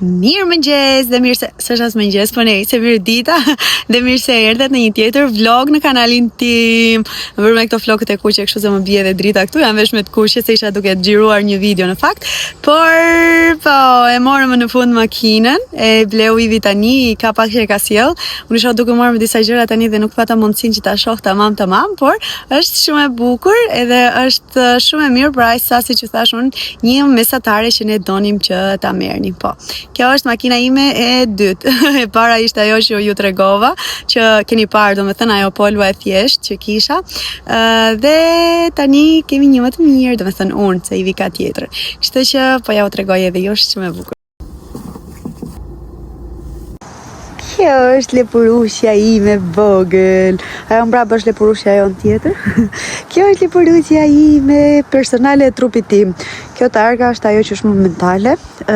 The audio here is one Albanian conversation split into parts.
Mirëmëngjes dhe mirë se s'është as mëngjes, po nejse mirëdita dhe mirë se erdhët në një tjetër vlog në kanalin tim. Më bërë me këto flokët e kuqe, kështu se më bie dhe drita këtu, jam vesh me të kuqe se isha duke xhiruar një video në fakt. Por po, e morëm më në fund makinën, e bleu Ivi tani, ka pak që e ka sjell. Unë isha duke marrë me disa gjëra tani dhe nuk pata mundësinë që ta shoh tamam tamam, por është shumë e bukur edhe është shumë e mirë për aq sa siç ju thashë unë, një mesatare që ne donim që ta merrnim. Po. Kjo është makina ime e dytë. e para ishte ajo që ju tregova, që keni parë, domethënë ajo Polva e thjeshtë që kisha. Ë dhe tani kemi një më të mirë, domethënë unë, se Ivi ka tjetër. Kështu që po ja u tregoj edhe ju, është shumë e bukur. Kjo është lepurushja ime e vogël. Ajo mbrapa është lepurushja jonë tjetër. Kjo është lepurushja ime personale e trupit tim. Kjo targa është ajo që është momentale,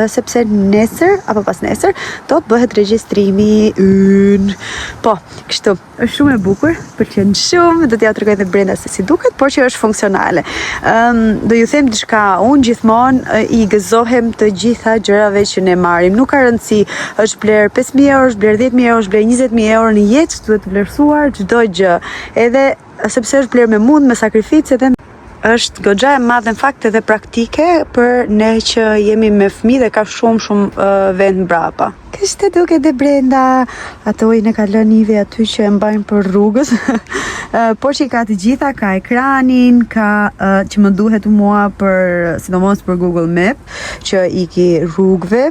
sepse nesër apo pasnesër do të bëhet regjistrimi ynë. Po, kështu. Është shumë e bukur, pëlqen shumë, do t'ja tregoj edhe brenda se si duket, por që është funksionale. Ëm um, do ju them diçka, unë gjithmonë i gëzohem të gjitha gjërave që ne marrim. Nuk ka rëndësi, është bler 5000 euro, është bler 10000 euro, është bler 20000 euro në jetë, duhet vlerësuar çdo gjë. Edhe sepse është bler me mund, me sakrificë edhe është goxha e madhe në fakt edhe praktike për ne që jemi me fëmijë dhe ka shumë shumë uh, vend mbrapa. Kështu duket dhe brenda, ato i ka lënë Ivi aty që e mbajnë për rrugës. Por që i ka të gjitha, ka ekranin, ka uh, që më duhet mua për, sidomos për Google Map, që iki rrugëve,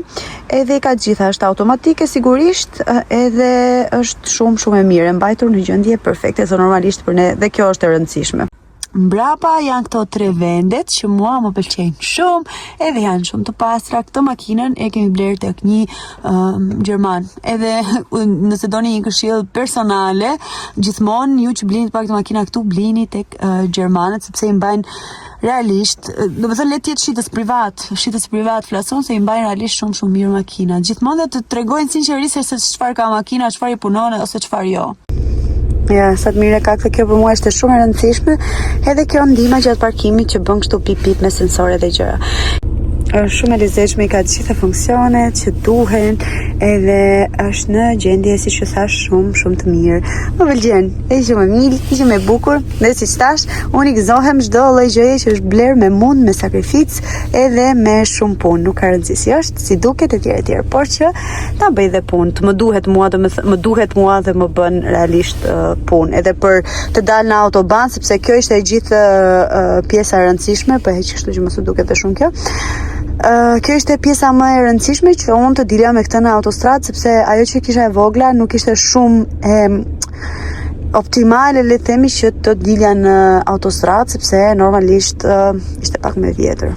edhe i ka të gjitha, është automatike sigurisht, edhe është shumë shumë e mirë, e mbajtur në gjendje perfekte, se normalisht për ne dhe kjo është e rëndësishme. Mbrapa janë këto tre vendet që mua më pëlqejnë shumë, edhe janë shumë të pastra. Këtë makinën e kemi blerë tek një um, gjerman. Edhe nëse doni një këshillë personale, gjithmonë ju që blini të pak të makina këtu, blini tek uh, gjermanët sepse i mbajnë realisht, domethënë le të jetë shitës privat, shitës privat flason se i mbajnë realisht shumë shumë mirë makinat. Gjithmonë dhe të tregojnë sinqerisht se çfarë ka makina, çfarë i punon ose çfarë jo. Ja, sa të mirë e ka këtë kjo për mua është shumë e rëndësishme. Edhe kjo ndihma gjatë parkimit që bën kështu pip pip me sensore dhe gjëra. Është shumë e lezetshme, i ka të gjitha funksionet që duhen, edhe është në gjendje siç ju thash shumë shumë të mirë. Më pëlqen, është shumë e mirë, është shumë e bukur. Dhe siç thash, unë i gëzohem çdo lloj gjëje që është bler me mund, me sakrificë, edhe me shumë punë. Nuk ka rëndësi si është, si duket etj etj, por që ta bëj dhe punë, të më duhet mua, do më, më duhet mua dhe më bën realisht uh, punë, edhe për të dalë në autoban, sepse kjo ishte e gjithë uh, pjesa e rëndësishme, po e heq kështu që mos u duket dhe shumë kjo. Uh, kjo ishte pjesa më e rëndësishme që unë të dilja me këtë në autostradë, sepse ajo që kisha e vogla nuk ishte shumë e optimale le të themi që të dilja në autostradë sepse normalisht uh, ishte pak më e vjetër.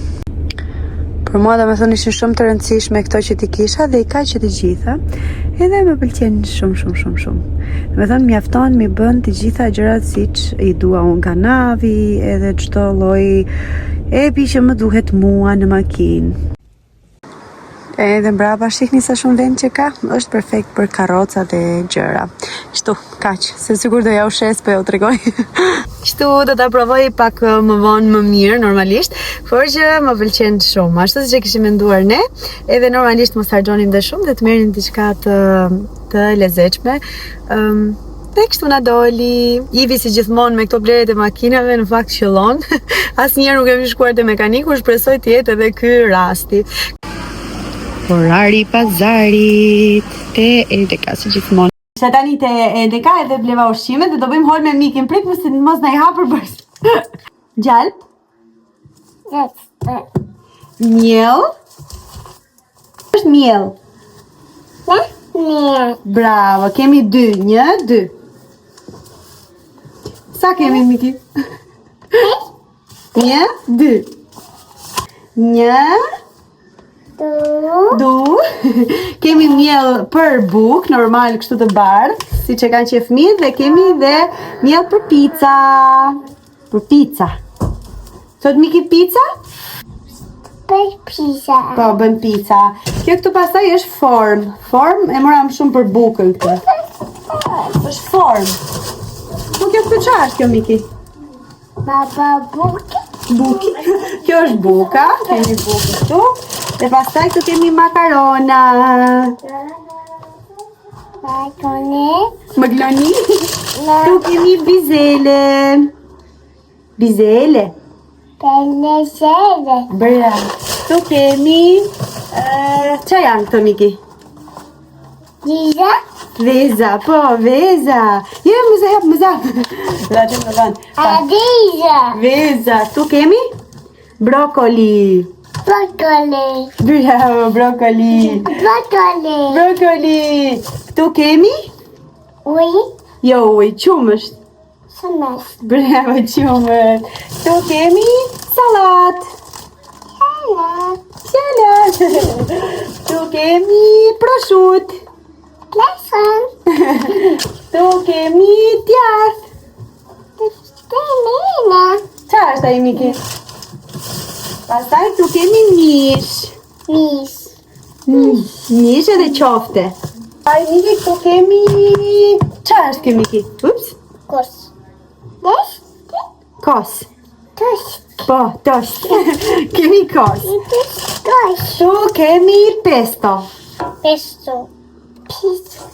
Për mua domethënë ishin shumë të rëndësishme këto që t'i kisha dhe i ka që të gjitha. Edhe më pëlqen shumë shumë shumë shumë. Domethënë mjafton m'i bën të gjitha gjërat siç i dua unë ka navi edhe çdo lloj app-i që më duhet mua në makinë. Edhe mbrapa shihni sa shumë vend që ka, është perfekt për karroca dhe gjëra. Kështu, kaq, se sigur do ja u shes, po ja u tregoj. Kështu do ta provoj pak eh, më vonë më mirë normalisht, por që më pëlqen shumë. Ashtu siç e kishim menduar ne, edhe normalisht mos harxhonim dhe shumë dhe të merrnim diçka të të lezetshme. Ëm um, Dhe kështu na doli. Ivi si gjithmonë me këto blerjet e makinave në fakt qëllon. Asnjëherë nuk kemi shkuar te mekaniku, shpresoj të jetë edhe ky rasti. Orari i pazarit te Edeka si gjithmonë. Isha tani te Edeka edhe bleva ushqimet dhe do bëjmë haul me Mikin. Prit mos mos na i hapër bërës. Gjalp. Miell. Është miell. Ne? Miell. Bravo, kemi dy, një, dy. Sa kemi, Miki? Një, dy. Një, Du. du. Kemi miell për bukë, normal kështu të bardhë, siç e kanë qejf fëmijët, dhe kemi dhe miell për pica. Për pica. Thot Miki pica? Për pica. Po, bën pica. Kjo këtu pastaj është formë. Formë e mora më shumë për bukën këtë. Është formë. Po kjo këtu ça është kjo Miki? Baba buki. Buki. Kjo është buka. Kemi bukë këtu. E pastaj këtu kemi makarona. Makaroni. Makaroni. Këtu kemi bizele. Bizele. Bizele. Bravo. Këtu kemi... Ça janë këto, Miki? Veza? Veza, po, veza. Je, më zë, më zë. Dhe që më dhënë. A veza. Veza. Këtu kemi? Brokoli. Brokoli. Bravo, brokoli. Brokoli. Brokoli. Këtu kemi? Ujë. Jo, ujë, qumësht. Qumësht. Bravo, qumësht. Këtu kemi sallatë. Sallatë. Sallatë. Këtu kemi proshutë. Proshutë. Këtu kemi djathë. Kemi në. Ça është ai Miki? Pastaj këtu kemi mish. Mish. Mish edhe qofte. Ai Miki këtu kemi Ça është kjo Miki? Ups. Kos. Kos. Kos. Kos. Po, tost. kemi kos. Kos. Këtu kemi pesto. Pesto. Pisto.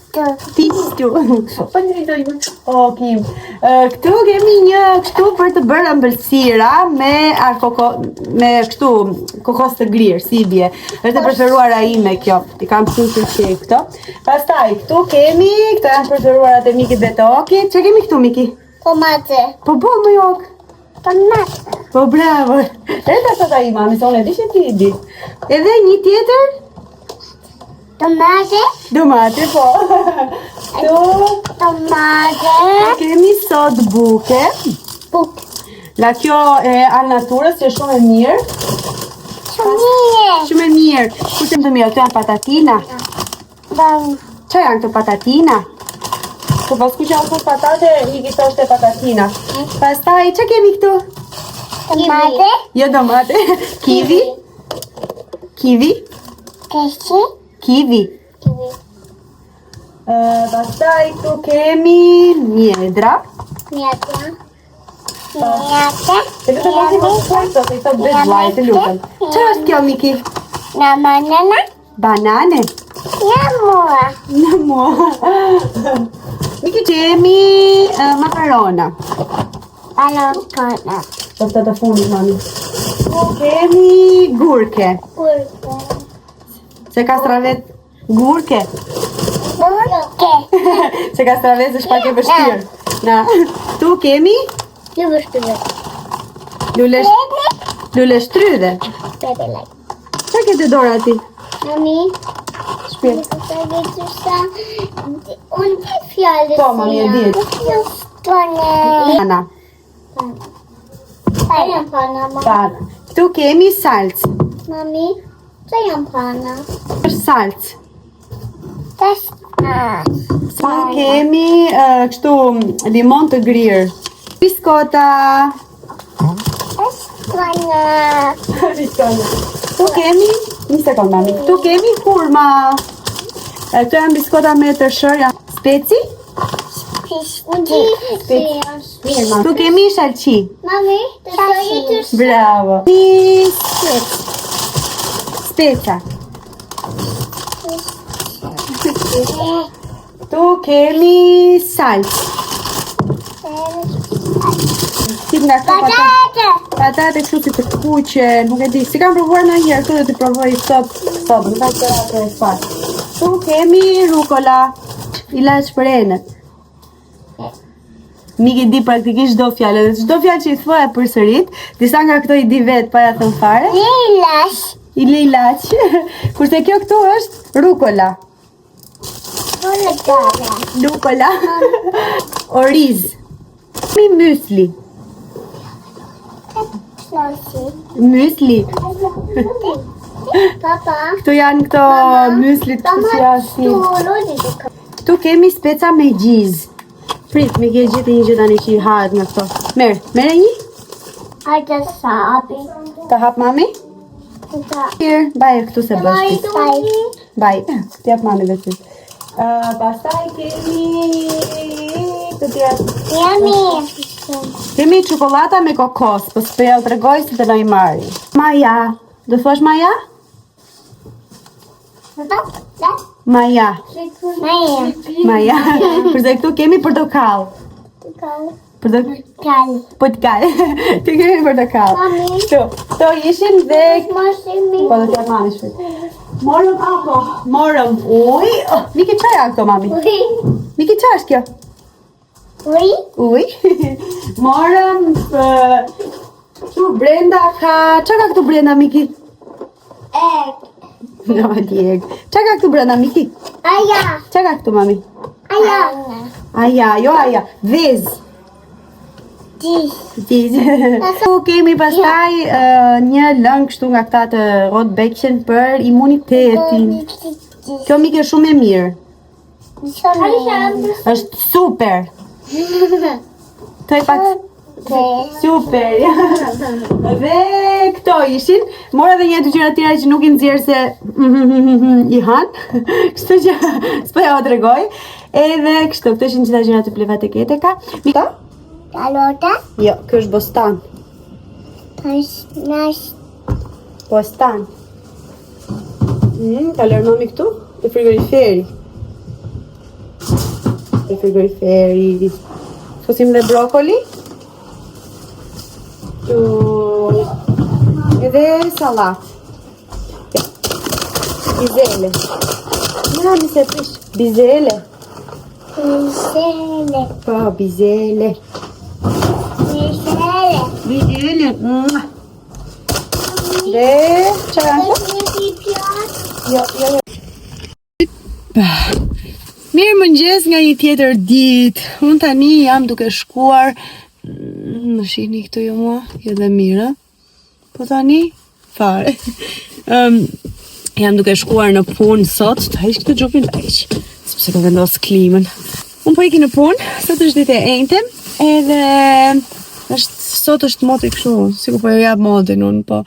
Pisto. Po një do ju. O, Kim. Këtu kemi një kështu për të bërë ëmbëlsira me alkoko, me kështu kokos të grirë, si i bie. Është e preferuara ime kjo. I kam shumë të qejf këto. Pastaj këtu kemi, këto janë preferuarat e Mikit dhe të Okit. Ç'e kemi këtu Miki? Tomate. Po bo më jok. Tomate. Po bravo. Edhe ta thotë ai mami, se unë e di që ti i di. Edhe një tjetër? Tomate. Domate, po. Këtu Tomate. kemi sodë buke. Bukë. Nga kjo e Alnaturës që është shumë e mirë. Shumë mirë. Shumë e mirë. Kush të mirë, këto janë patatina. Bam. Ça janë këto patatina? Po pas ku që janë këto patate, i këto është e patatina. Pastaj, ça kemi këtu? Tomate. Jo domate. Kivi. Kivi. Kivi. Kivi. Kivi. Pastaj këtu kemi mjedra. Mjedra. Mjedra. Të lutem mos i mos forco, se i thot vetë vllai, të lutem. Çfarë është kjo Miki? Na banana. Banane. Ja mua. Na mua. Miki kemi uh, makarona. Makarona. Po këto të fundit mami. Këtu kemi gurke. Gurke. Se kastravet gurke. Gurke. Se kastravet është pak e vështirë. Na, këtu kemi Ju vështirë. lule luleshtrydhe. Bebe like. Çka ke te dora ti? Mami, Shpirt. Unë di fjalë. Po, mami, e di. Pana. Ana. Pa janë pana, mami. Pana. Këtu kemi salcë. Mami, ça janë pana? Është salcë. Tash. Ah. Këtu kemi uh, kështu limon të grirë. Biskota. Është pana. Biskota. Këtu kemi, një sekond mami. Këtu kemi hurma. E, Këtu janë biskota me tërshërë, janë speci. Këtu kemi shalqi. Mami, të shalqi. Bravo. Speca. Këtu kemi salcë. Tip nga këto patate. Patate kështu si të kuqe, nuk e di. S'i kam provuar ndonjëherë, këtu do t'i provoj sot. Sot, nuk ka të atë e fat. Këtu kemi rukola. Ilaç për enët. Miki di praktikisht çdo fjalë, edhe çdo fjalë që i thua e përsërit, disa nga këto i di vetë pa ja thënë fare. Ilaç. Ilaç. Kurse kjo këtu është rukola. Rukola. Rukola. Oriz. Mi mysli. Mysli. Papa. Këtu janë këto myslit këtu që janë si. Këtu kemi speca me gjizë. Prit, mi ke gjithë një gjë tani që i hahet nga këto. Merr, merre një? Hajde sa hapi. Ta hap mami? Ta. Mirë, baje këtu se bësh ti. Baj. Baj, t'i jap mami dhe ty. Uh, pastaj kemi të tjera. Jemi. Kemi çokollata me kokos, po s'po jua tregoj se të na i marri. Maja, do thuash Maja? Maja. Maja. Maja. Kurse këtu kemi portokall. Portokall. Portokall. Këtu kemi portokall. Mami. Këtu. Këto ishin dhe Mos Po do t'jap mami shpejt. Morëm apo, morëm ujë. Oh, Miki ça janë këto mami? Ujë. Miki ça është kjo? Ujë. Ujë. Morëm këtu brenda ka, ça ka këtu brenda Miki? Egg. No, djeg. Ça ka këtu brenda Miki? Aja. Ça ka këtu mami? Aja. Aja, jo aja. Vezë. Gjis. Gjizë. Ku kemi pastaj uh, një lëng kështu nga këta të Rotbäckchen për imunitetin. Kjo Miki është shumë e mirë. Është super. Thuaj pak super. Dhe këto ishin. Mora dhe një dy gjëra tjera që nuk i nxjerr se i han. Kështu që s'po jua tregoj. Edhe kështu, këto ishin gjitha gjërat që bleva tek Edeka. Mika? Kalota. Jo, ky është bostan. Nash. Bostan. Mm, ta lërë mami këtu? Te frigoriferi. Te frigoriferi. Fusim dhe brokoli. Tu... Edhe sallatë. Ja. Bizele. Ja, mi se prish. Bizele. Bizele. Po, bizele. Bizele. Bizele. Mua. Dhe, ça janë këto? Jo, jo, jo. Mirëmëngjes nga një tjetër ditë. Unë tani jam duke shkuar Më shihni këtu jo mua, jo dhe mirë. Po tani fare. Um, jam duke shkuar në punë sot, ta heq këtë xhupin ta heq, sepse kam vendos klimën. Unë po iki në punë, sot është ditë e enjte, edhe është sot është moti kështu, sikur po ju jap motin unë, po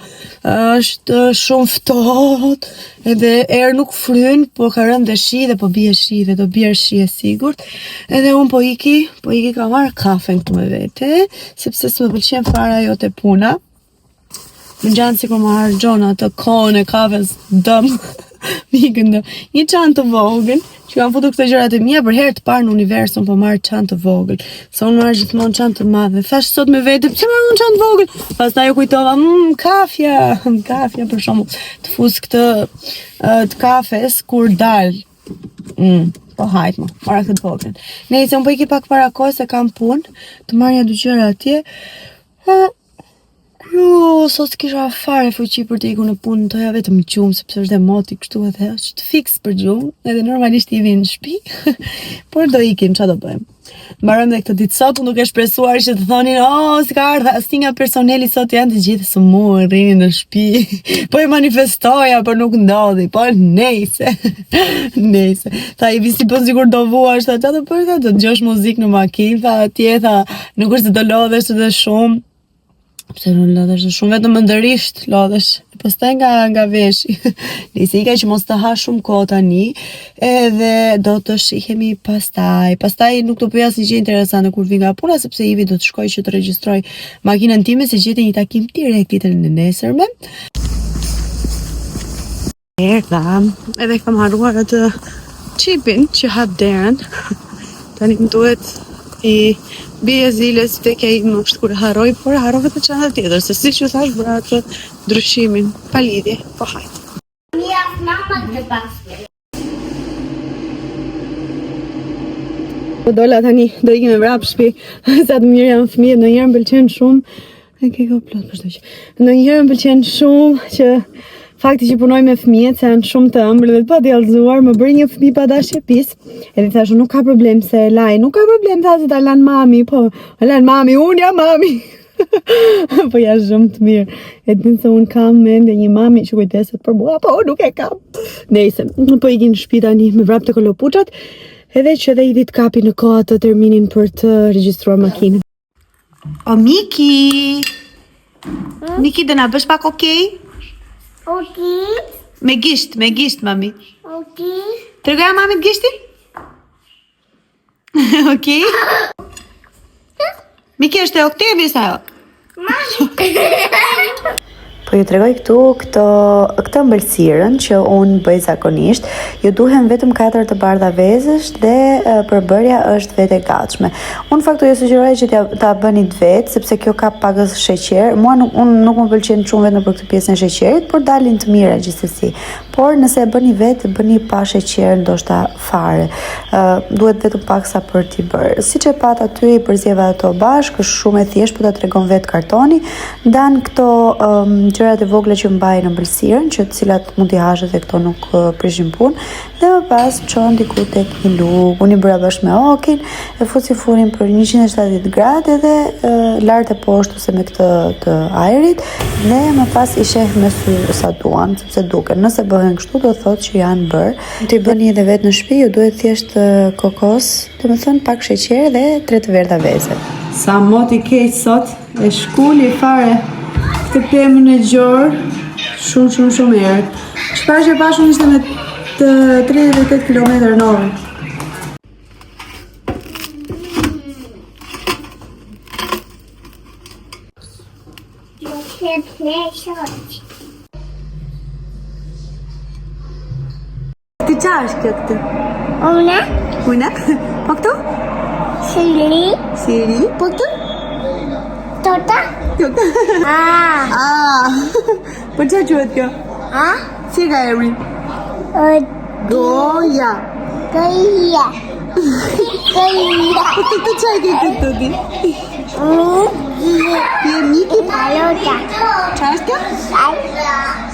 është shumë ftohtë, edhe erë nuk fryn, po ka rënë dhe shi dhe po bie shi dhe do bjerë shi e sigurt. Edhe unë po iki, po iki kam marrë kafen këtu me vete, sepse s'më pëlqen fare ajo te puna. Më ngjan sikur më harxhon atë kohën e kafes dëm. Më ikën dëm. Një çantë të vogël, që kam futur këto gjërat e mia për herë të parë në univers unë po marr çantë të vogël. Se unë marr gjithmonë çantë të madhe. Thash sot me vete, pse marr unë çantë të vogël? Pastaj u kujtova, mmm, kafja, kafja për shembull. Të fus këtë të kafes kur dal. Mm, po hajt më, mora këtë të vogël. Nejse unë po iki pak para kohë se kam punë, të marr një dy gjëra atje. Jo, sot s'kisha fare fuqi për të ikur në punë, doja vetëm gjumë, sepse është dhe moti kështu edhe është fiks për gjumë, edhe normalisht i vin në shtëpi, por do ikim, ça do bëjmë. Mbarojmë dhe këtë ditë sot, unë duke shpresuar që të thonin, oh, s'ka ardhur asnjë nga personeli sot janë të gjithë sëmurë, rrini në shtëpi. Po e manifestoja, por nuk ndodhi, po nejse. nejse. Tha i visi bën sikur do vuash, tha ça do bësh, tha do dëgjosh muzikë në makinë, tha atje, tha nuk është se do lodhesh edhe shumë. Pse nuk lodhesh shumë vetëm mendërisht lodhesh. Pastaj nga nga veshi. Nejse ika që mos të ha shumë kohë tani, edhe do të shihemi pastaj. Pastaj nuk do bëj asnjë gjë interesante kur vi nga puna sepse Ivi do të shkoj që të regjistroj makinën time se gjeti një takim direkt ditën e nesërme. Erdha, edhe kam harruar atë çipin që hap derën. Tani më duhet i bie ziles vdekja ime është kur e harroj, por e harrova te çanta tjetër, se siç ju thash bëra atë ndryshimin pa lidhje, po hajt. Mia mama të pasme. Po dola tani, do ikim me vrap shtëpi. Sa të mirë janë fëmijët, ndonjëherë më pëlqen shumë. E ke ka plot për çdo gjë. Ndonjëherë më pëlqen shumë që fakti që punoj me fëmijët se janë shumë të ëmbël dhe të padjallëzuar, më bëri një fëmijë pa dashje pis. Edhe thashë nuk ka problem se e laj, nuk ka problem tha se ta lan mami, po, e lan mami, unë jam mami. po janë shumë të mirë. E din se unë kam mende një mami që kujdeset për mua, po unë nuk e kam. Nejse, po ikin në shtëpi tani me vrap te kolopuçat, edhe që edhe Ivi të kapi në kohë atë terminin për të regjistruar makinën. O Miki! Miki, do na bësh pak okej? Okej. Me gisht, me gisht, mami. Okej. Tregoja mamit gishtin? Okej. Miki është e Oktavias ajo. Po. Po ju tregoj këtu këto këtë ëmbëlsirën që unë bëj zakonisht. Ju duhen vetëm 4 të bardha vezësh dhe përbërja është vetë e gatshme. Unë në fakt do ju sugjeroja që t'ja, ta bënit vetë, sepse kjo ka pakës sheqer. Mua nuk unë nuk më pëlqen shumë vetëm për këtë pjesën e sheqerit, por dalin të mira gjithsesi. Por nëse e bëni vetë, bëni pa sheqer ndoshta fare. Ë duhet vetëm pak sa për t'i bërë. Siç e patë aty i përzieva ato bashkë, është shumë e thjeshtë, po ta tregon vetë kartoni. Ndan këto um, gjërat e vogla që mbajnë ëmbëlsirën, që të cilat mund t'i hash edhe këto nuk uh, prishin punë, dhe më pas çon diku tek një lugë. Unë i bëra bashkë me Okin, e fusi furrin për 170 gradë edhe uh, lart e poshtë ose me këtë të ajrit dhe më pas i sheh me sy sa duan, sepse duken. Nëse bëhen kështu do thotë që janë bërë. T'i bëni edhe vetë në shtëpi, ju duhet thjesht kokos, domethënë pak sheqer dhe tre të verdha veze. Sa mot i keq sot, e shkuli fare këtë pemën e gjorë, shumë shumë shumë erë. Çfarë që pashë unë ishte me të 38 km në orë. Ti qa është kjo këtu? Una. Una? Po këtu? Siri. Siri. Po këtu? Tota. Tota. Ah. Ah. Po qa quhet kjo? A? Si e ka emrin? Goja. Goja. Goja. Po ti të qa e ke këtu ti? Miki. Ti e Miki? Karota. Qa është kjo?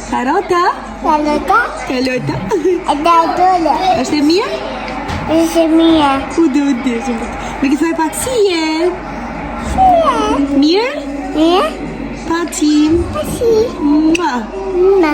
Karota. Karota. Karota. E da dole. Është e mirë? Është e mirë. Ku do të dish? Miki thuaj pak si je? Si je? Mirë? Mirë. Paçim. Paçim. Mua. Mua.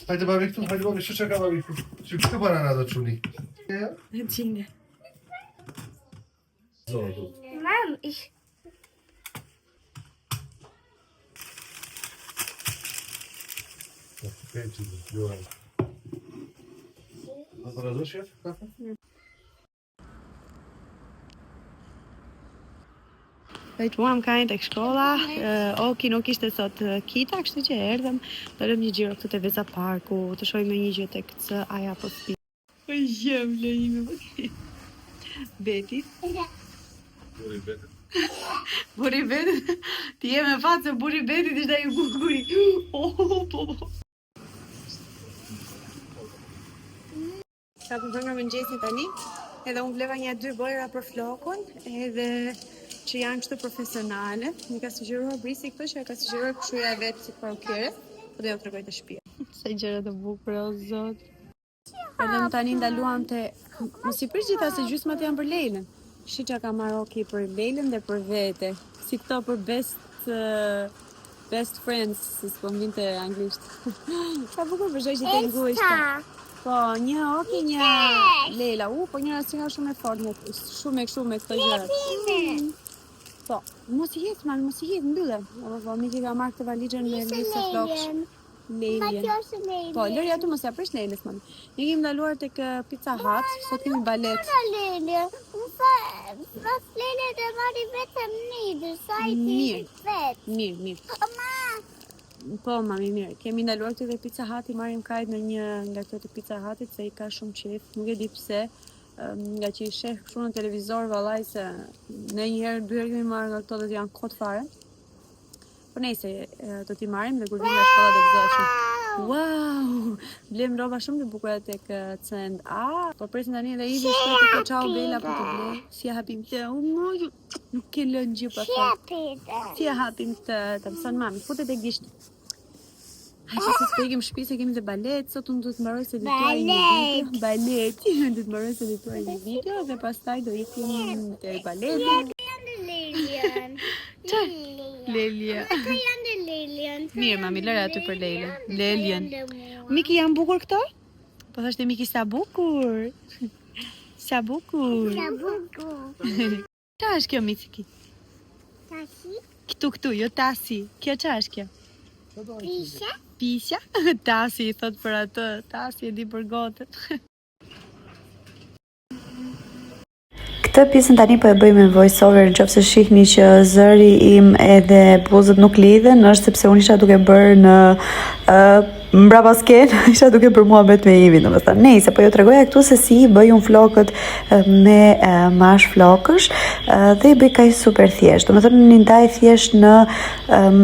Hajde babi këtu, hajde babi, shë që ka babi këtu. Që këtë banana do çuni. Ja. Gjine. Zotu. Mam, ich A të rrezush jef? Kafe? E çuam Kain tek shkolla, Oki nuk ishte sot kita, kështu që erdhëm, dolëm një xhiro këtu te Veza Parku, të shohim një gjë tek C A apo spi. Po jem lejime po. Beti. Burri Betit. Burri Betit. Ti je me fat se burri Betit ishte ai i bukuri. Oh, po, po. Sa të nga mëngjesi tani, edhe unë bleva një dy bojra për flokun, edhe që janë kështu profesionale. Më ka sugjeruar Brisi këto që e ka sugjeruar kushërira e vet si parukere, po do ja u tregoj te shtëpia. Sa gjëra të bukura, o zot. Edhe më tani ndaluam te mos i prish gjitha se gjysmat janë për Leilën. Shi që ka marrë Oki për Leilën dhe për vete. Si këto për best uh, best friends, si s'po më vinte anglisht. Sa bukur për shoqet e ngushta. Po, një Oki, një Leila. U, po njëra si nga shumë e fortë, me, shumë e kështu me këto gjëra. Po, mos i jet, man, mos i jet, mbylle. Po, po, Miki ka marrë këtë valixhen me lisa flokësh. Lejljen. Po, lëri aty mos ja prish Lejlës, mami. Ne kemi ndaluar tek eh, Pizza Hut, sot kemi balet. Lele, unë fa, pas Lele të marri vetëm një, dhe sa i ti vetë. Mirë, mirë. O, ma, Po, mami, mirë. Kemi ndaluar këtu te Pizza Hut, i marrim Kajt në një nga këto të Pizza Hutit se i ka shumë qejf, nuk e di pse. Nga që i sheh kështu në televizor vallai se ne një herë dy herë kemi marrë nga këto dhe janë kot fare. Po nejse, do t'i marrim dhe kur vijmë nga shkolla do gëzohet shumë. Wow! Blem rroba shumë të bukura tek C&A. Po presim tani edhe Ivi shkoi te Ciao Bella për të blerë. Si e hapim këtë? U moj, nuk ke lënë gjë pa thënë. Si e hapim këtë? Ta mëson mami. Fute tek gishti. Ai që se s'po ikim shtëpi se kemi dhe balet, sot unë duhet të mbaroj së edituari një video. Balet, duhet të mbaroj së edituari një video dhe pastaj do ikim te baleti. janë Lilian. Lelia. Ato janë Lilian. Mirë, mami, lëre aty për Lejlën. Leljen. Miki, janë bukur këto? Po thoshte Miki sa bukur. Sa bukur. Sa bukur. Ça është kjo Miki? Tasi. Këtu këtu, jo tasi. Kjo ça është kjo? Pisha. Pisha? Tasi i thot për atë, tasi e di për gotën. Këtë pjesën tani po e bëj me voice over në qoftë se shihni që zëri im edhe buzët nuk lidhen, është sepse unë isha duke bërë në uh, mbrapa skenë, isha duke bërë muhabet me Ivin, domethënë. Nejse, po ju tregoja këtu se si i bëj unë flokët me uh, mash flokësh uh, dhe i bëj kaq super thjesht. Domethënë unë i ndaj thjesht në um,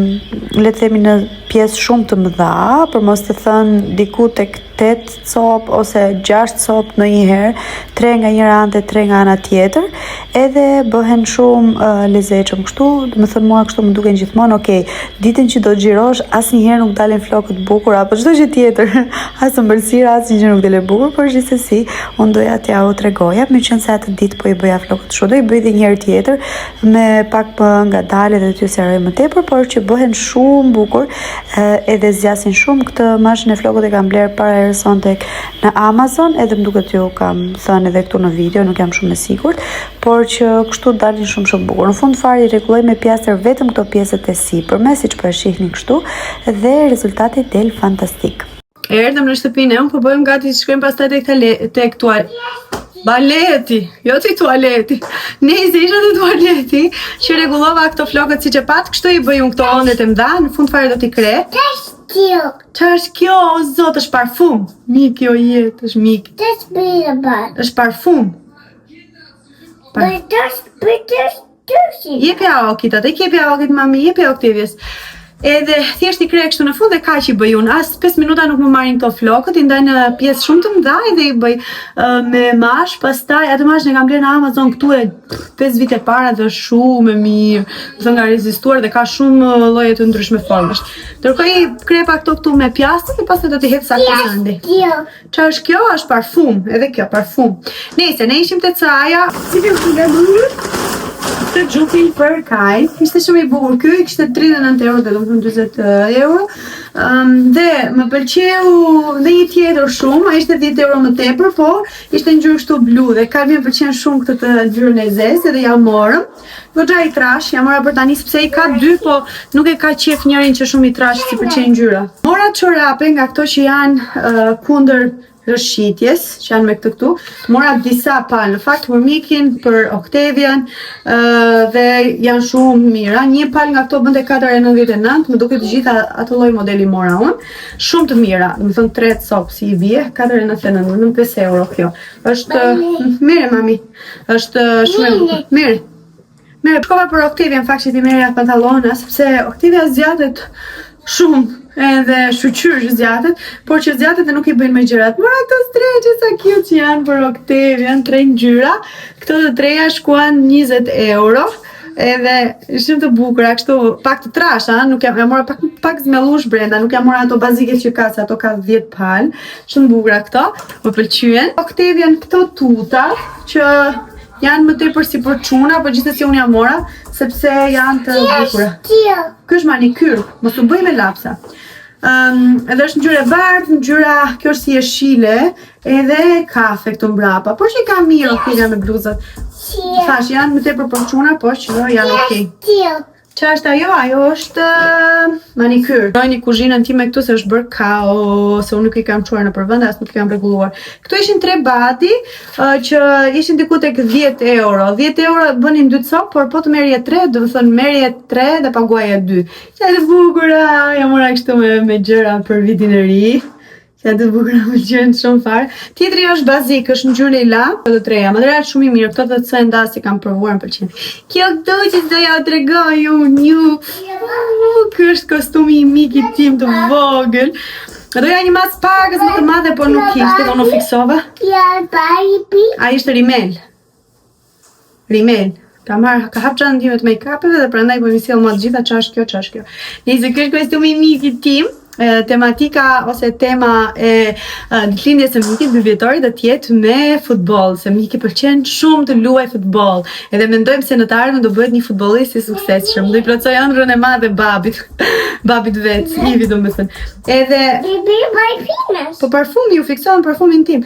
le të themi në pjesë shumë të mëdha, për mos të thënë diku tek 8 copë ose 6 copë ndonjëherë, 3 nga njëra anë dhe 3 nga ana tjetër, edhe bëhen shumë uh, lezetshëm kështu, domethënë mua kështu më duken gjithmonë, ok, ditën që do xhirosh asnjëherë nuk dalin flokët bukur apo çdo gjë tjetër, as ëmbëlsira, asnjë gjë nuk del e bukur, por gjithsesi unë doja t'jua tregoja, meqenëse atë ditë po i bëja flokët kështu, do i bëj edhe një herë tjetër me pak më ngadalë dhe t'ju sqaroj më tepër, por që bëhen shumë bukur edhe zgjasin shumë këtë mashën e flokut e kam blerë para herës sonë tek në Amazon edhe më duket ju kam thënë edhe këtu në video nuk jam shumë e sigurt por që kështu dalin shumë shumë bukur në fund fare i rregulloj me pjastër vetëm këto pjesët e sipërme siç po e shihni kështu dhe rezultati del fantastik Erdhëm në shtëpinë, e unë po bëjmë gati të shkojmë pastaj tek tale, tek tual. Baleti, jo tek tualeti. Nejse isha te tualeti, që rregullova këto flokët siç e pat, kështu i bëj unë këto ondet e mëdha, në fund fare do t'i kreh. Kjo. Ça është kjo, o zot, është parfum. Miki o jetë, është mik. Është parfum. Par... Jepja Okit, atë jepja Okit, mami, jepja Oktavias. Edhe thjesht i kreh kështu në fund dhe kaq i bëj unë. As 5 minuta nuk më marrin këto flokët, i ndaj në pjesë shumë të mëdha dhe i bëj uh, me mash, pastaj atë mashën e kam blerë në Amazon këtu e 5 vite para dhe është shumë e mirë. Domethënë ka rezistuar dhe ka shumë lloje të ndryshme formash. Ndërkohë i krepa këto këtu me pjastër dhe pastaj do t'i hedh sa kësandi. Ça është kjo? Është parfum, edhe kjo parfum. Nejse, ne ishim te C-ja. Si kjo këtu nga Këtë xhupin për Kaj. Ishte shumë i bukur ky, kishte 39 euro, dhe domethënë 40 eh, euro. Um, dhe më pëlqeu dhe një tjetër shumë, ai ishte 10 euro më tepër, po ishte ngjyrë kështu blu dhe Kaj më pëlqen shumë këtë të ngjyrën e zezë dhe ja morëm. Goxha i trash, ja mora për tani sepse i ka dy, po nuk e ka qef njërin që shumë i trash s'i pëlqen ngjyra. Mora çorape nga këto që janë uh, kundër rrëshqitjes, që janë me këtë këtu. Mora disa palë, në fakt për Mikin, për Octavian, uh, dhe janë shumë mira. Një palë nga këto bënte 4,99, më duket të gjitha atë lloj modeli mora unë. Shumë të mira, domethënë 3 copë si i bie, 4,99, më 5 euro kjo. Është mirë mami. Është shumë e bukur. Mirë. Mirë, shkova për Octavian, në fakt që t'i merrja pantallona, sepse Octavia zgjatet shumë edhe shyqyr që zgjatet, por që zgjatet dhe nuk i bëjnë me gjërat. Mora këto streçe sa cute që janë për Octavian, tre ngjyra. Këto të treja shkuan 20 euro. Edhe shumë të bukura, kështu pak të trasha, nuk jam, ja mora pak pak zmellush brenda, nuk ja mora ato bazike që ka, se ato ka 10 palë. Shumë të bukura këto, më pëlqyen. Octavian këto tuta që janë më tepër si për çuna, por gjithsesi unë ja mora sepse janë të bukura. Ky është manikyr, mos u bëj me lapsa. Um, edhe është ngjyrë e bardhë, ngjyra kjo është si jeshile, edhe kafe këtu mbrapa. Por që i ka mirë Octavia me bluzat. Thash, janë më tepër për çuna, por që janë okay. Ça është ajo? Ajo është uh, manikyr. Shikojeni kuzhinën time këtu se është bërë kaos, se unë nuk i kam çuar nëpër vende, as nuk i kam rregulluar. Këto ishin tre badi uh, që ishin diku tek 10 euro. 10 euro bënin dy copë, por po të merrje tre, domethënë merrje tre dhe paguaje dy. Sa të bukura, ja mora kështu me, me gjëra për vitin e ri. Sa të bukura, më pëlqen shumë fare. Tjetri është bazik, është ngjyrë lila, të treja. Material shumë i mirë, këto të C&A-s i kam provuar, më pëlqen. Kjo këtu që s'do ja tregoj unë ju. Ky është kostumi i Mikit tim të vogël. Doja një masë pakëz më të madhe, por nuk ishte, dhe unë u fiksova. Ai ishte rimel. Rimel. Ka marr, ka hap çantën time të make-upeve dhe prandaj po mi sjell mua të gjitha ç'është kjo, ç'është kjo. Nëse ky është kostumi i Mikit tim. Tematika ose tema e ditëlindjes së Mikit dy vjetorit do të jetë me futboll, se Miki pëlqen shumë të luajë futboll. Edhe mendojmë se në të ardhmen do bëhet një futbollist i suksesshëm. Do i plotësojë ëndrrën e madhe babit, babit vet, Ivi domethënë. Edhe Bibi parfume. Po parfumi u fiksuan parfumin tim.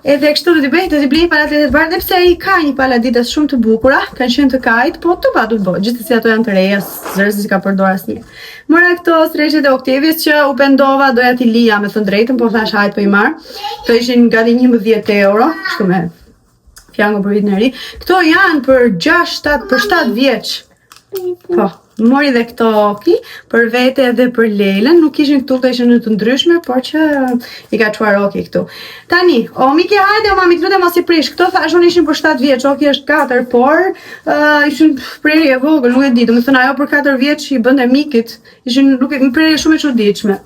Edhe kështu do t'i bëj, do t'i blej palë atlete të bardhë, edhe pse ai ka një palë Adidas shumë të bukura, kanë qenë të kajt, po të pa të bo, gjithsesi ato janë të reja, zëre se s'i ka përdorur asnjë. Mora këto streçet e Oktavias që u pendova, doja t'i lija me thënë drejtën, po thash hajt po i marr. Këto ishin gati 11 euro, kështu me fjango për vitin e ri. Këto janë për 6, 7, për 7 vjeç. Po, mori dhe këto oki për vete edhe për Lejlën, nuk ishin këtu, këto ishin në të ndryshme, por që i ka çuar Oki këtu. Tani, o Miki hajde, o mami të lutem mos i prish, këto thash unë ishin për 7 vjeç, Oki është 4, por uh, ishin prerje e vogël, nuk e di, domethënë ajo për 4 vjeç i bënte Mikit, ishin nuk e prerje shumë e çuditshme.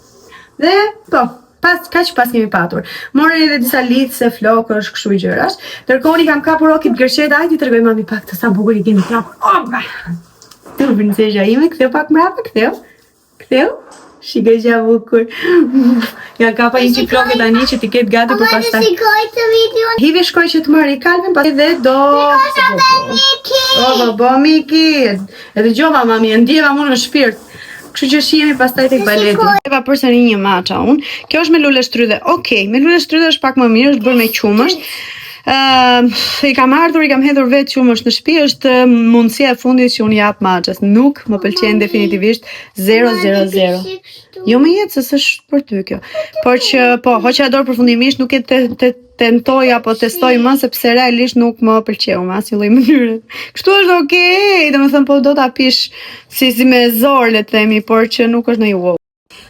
Dhe po, pas kaq pas kemi patur. Mora edhe disa lidhëse flokësh, kështu gjërash. Ndërkohë unë i kam kapur Okit gërsheta, hajde t'i tregoj mami pak të sa bukur i kemi kapur. Opa! Tu princesha ime, ktheu pak mbrapa, ktheu. Ktheu. Shiko sa bukur. Ja kapa një çik flokët tani që t'i ketë gati për pastaj. Shikoj të videon. Hivi shkoj që të marrë Kalvin, pas edhe do... Sa Miki. O, bo, bo, Miki. E dëgjova, mami, e ndjeva mu në shpirt. Kështu që shihemi pastaj tek baleti. Eva përsëri një matcha unë. Kjo është me lule shtrydhe. Okej, me lule shtrydhe është pak më mirë, është bërë me qumësht. Ëm, i kam ardhur, i kam hedhur vetë qumësht në shtëpi, është mundësia e fundit që unë jap matchas. Nuk më pëlqen definitivisht 000. Jo më jetë se s'është për ty kjo. Por që po, hoqa dorë përfundimisht nuk e te, te, tentoj apo testoj më sepse realisht nuk më pëlqeu në asnjë lloj mënyre. Kështu është okay, domethënë po do ta pish si si me zor le të themi, por që nuk është ndonjë wow.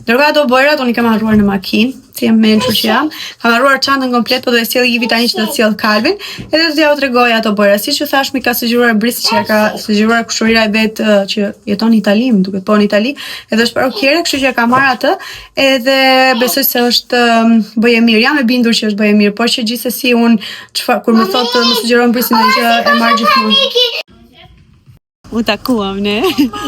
Ndërkohë ato bojrat unë i kam harruar në makinë, si e mençur që jam. Kam harruar çantën komplet, po do e sjell Ivi tani që do të sjell Kalvin, edhe do t'jua tregoj ato bojra. Siç ju thash, m'i ka sugjeruar Brisi që ja ka sugjeruar kushërira e vet që jeton në Itali, më duket po në Itali, edhe është parukiere, kështu që e ka marrë atë, edhe besoj se është bojë e mirë. Jam e bindur që është bojë e mirë, por që gjithsesi unë çfarë kur më thotë më sugjeron Brisi ndonjë gjë e marr gjithmonë. U takuam ne.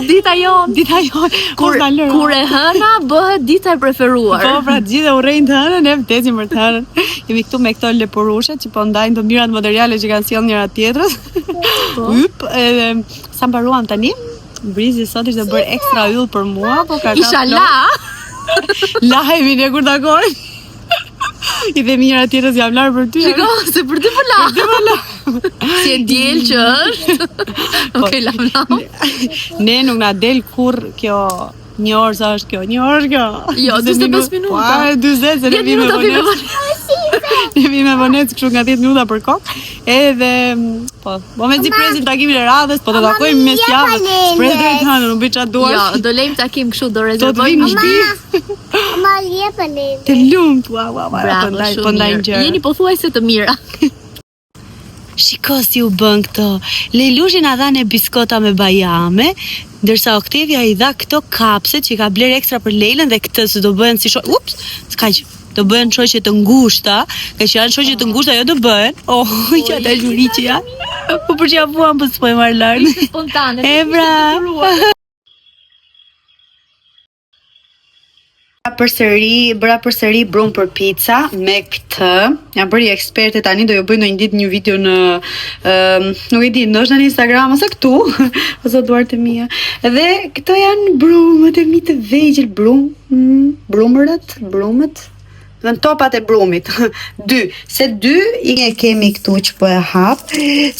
Dita jonë. Dita jonë. Kur, kur e hëna bëhet dita e preferuar. Po, pra të gjithë e urrejnë të hënën, ne vdesim për të hënën. Jemi këtu me këto lepurushet që po ndajnë të mirat materiale që kanë sjellë njëra tjetrës. Po. Yp, edhe sa mbaruam tani? Brizi sot ishte bërë ekstra yll për mua, po ka Isha la. Lahemi ne kur takojmë. I themi njëra tjetrës jam larë për ty. Shiko, se për ty po la. Për ty po la. Si e diel që është. Po, Okej, lam lam. Ne nuk na del kurr kjo një orë sa është kjo, një orë është kjo. Jo, 45 minuta. Po, 40 se ne 10 vijmë me minuta vijmë me vonesë. Ne vijmë me vonesë kështu nga 10 minuta për kokë. Edhe po, po mezi presim takimin e radhës, po do takojmë mes javës. Pres deri të hënën, nuk bëj çfarë duash. Jo, do lejmë takim kështu, do Do të rezervojmë. vim në shtëpi. Ma jepa lele. Të lumt, ua ua ua, po Bravo, ndaj, shumë po ndajnë mirë. gjëra. Jeni pothuajse të mira. Shiko si u bën këto. Lejlushi na dha ne biskota me bajame, ndërsa Oktevia i dha këto kapse që i ka blerë ekstra për Lejlën dhe këtë se do bëhen si sho... Ups, s'ka gjë. Do bëhen shoqe të ngushta, nga që janë shoqe të ngushta, jo do bëhen. Oh, që ata zhuri që janë. Po për që ja vuan, po s'po e marr lart. Ishte spontane. E pra. Përsëri, bëra përsëri brum për pica me këtë. Jam bërë eksperte tani, do ju bëj ndonjë ditë një video në ëm, nuk e di, ndoshta në Instagram ose këtu, ose duart e mia. Dhe këto janë brumët e mi të vegjël, brum, mm, brumërët, brumët. Dhe në topat e brumit. Dy, se dy i e kemi këtu që po e hap.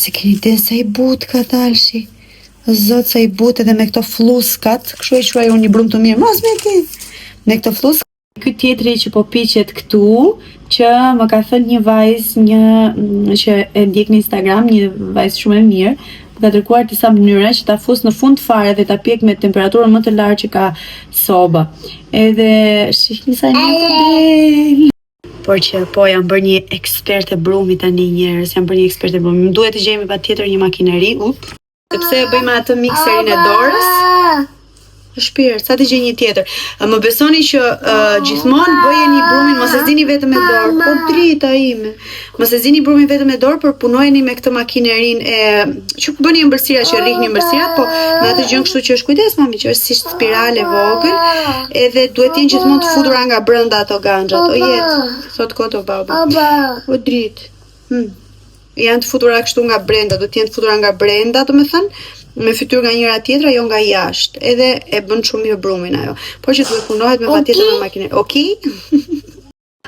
Se keni ide sa i butë ka dalshi. Zot sa i butë edhe me këto flluskat, kështu e quaj unë një brumë të mirë. Mos me ti. Me këto flluskat. Ky tjetri që po piqet këtu, që më ka thënë një vajzë, një mm, që e ndjek në Instagram, një vajzë shumë e mirë, më ka treguar disa mënyra që ta fus në fund fare dhe ta pjek me temperaturën më të lartë që ka soba. Edhe shihni sa e mirë po del. Por që po jam bërë një eksperte brumi tani njerëz, jam bërë një eksperte brumi. Më duhet të gjejmë patjetër një makineri, up. Sepse e bëjmë atë mikserin e dorës. Shpirt, sa të gjej një tjetër. Më besoni që uh, gjithmonë bëjeni brumin, mos e zini vetëm me dorë. Po drita ime. Mos e zini brumin vetëm me dorë, por punojeni me këtë makinerinë e që bëni ëmbëlsira që rrihni ëmbëlsirat, po me atë gjën kështu që është kujdes mami, që është si spirale e vogël, edhe duhet të jenë gjithmonë të futura nga brenda ato ganxhat. O jetë, thot kot o baba. O dritë. Hmm. Janë të futura kështu nga brenda, do të jenë të futura nga brenda, domethënë, me fytyrë nga njëra tjetra, jo nga jashtë. Edhe e bën shumë mirë brumin ajo. Por që duhet punohet me patjetër me makinë. Okej?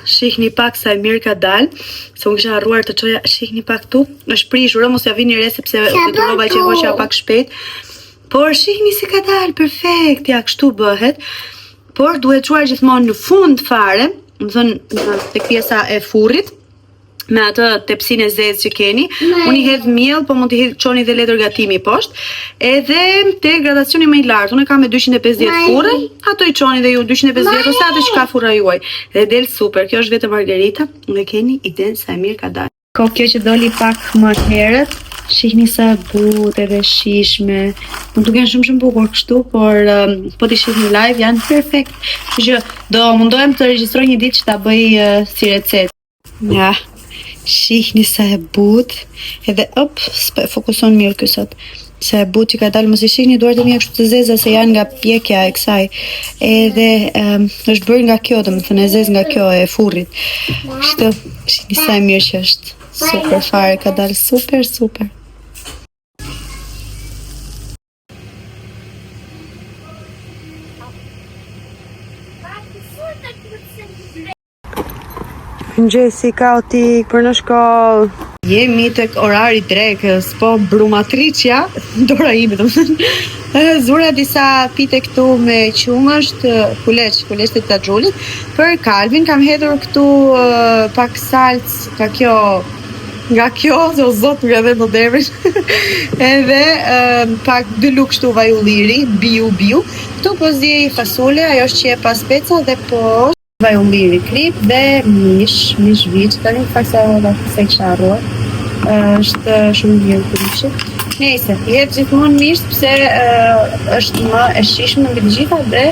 Shihni pak sa e mirë ka dalë, se unë kisha harruar të çoja, shihni pak këtu, është prishur, ë, mos ja vini re sepse u detyrova që e hoqa pak shpejt. Por shihni si ka dalë, perfekt, ja kështu bëhet. Por duhet çuar gjithmonë në fund fare, domethënë tek pjesa e furrit, me atë tepsinë e zezë që keni. Unë i hedh miell, po mund t'i hedh çoni dhe letër gatimi poshtë. Edhe te gradacioni më i lartë, unë e kam me 250 furrën, ato i çoni dhe ju 250 ose atë që ka furra juaj. Dhe del super. Kjo është vetëm margarita, dhe keni idenë sa e mirë ka dalë. Ko kjo që doli pak më herët, shihni sa e butë edhe shijshme. Më duken shumë shumë bukur kështu, por um, po t'i shihni live janë perfekt. Kështu që do mundohem të regjistroj një ditë që ta bëj uh, si recetë. Ja, shihni sa e butë, edhe op, s'po e fokuson mirë ky sot. Sa e butë që ka dalë, mos i shihni duart e mia kështu të zeza se janë nga pjekja e kësaj. Edhe um, është bërë nga kjo, domethënë e zezë nga kjo e furrit. Kështu, shihni sa e mirë që është. Super fare, ka dalë super, super. Mëngjesi kaotik për në shkollë. Jemi tek orari i drekës, po brumatriçja, dora ime domethënë. Zura disa pite këtu me qumësht, kuleç, kuleç të Teta Xhulit. Për Kalvin kam hedhur këtu pak salcë nga kjo nga kjo, se o zot nga dhe më devrin. Edhe pak dy lugë kështu vaj ulliri, biu biu. Këtu po ziej fasule, ajo është qepa speca dhe po Vaj ulliri, kripë dhe mish, mish viç, tani në fakt se harrova, se kisha harruar. Është shumë i mirë ky mishi. Nejse, i hedh gjithmonë mish sepse është më e shijshme mbi të gjitha dhe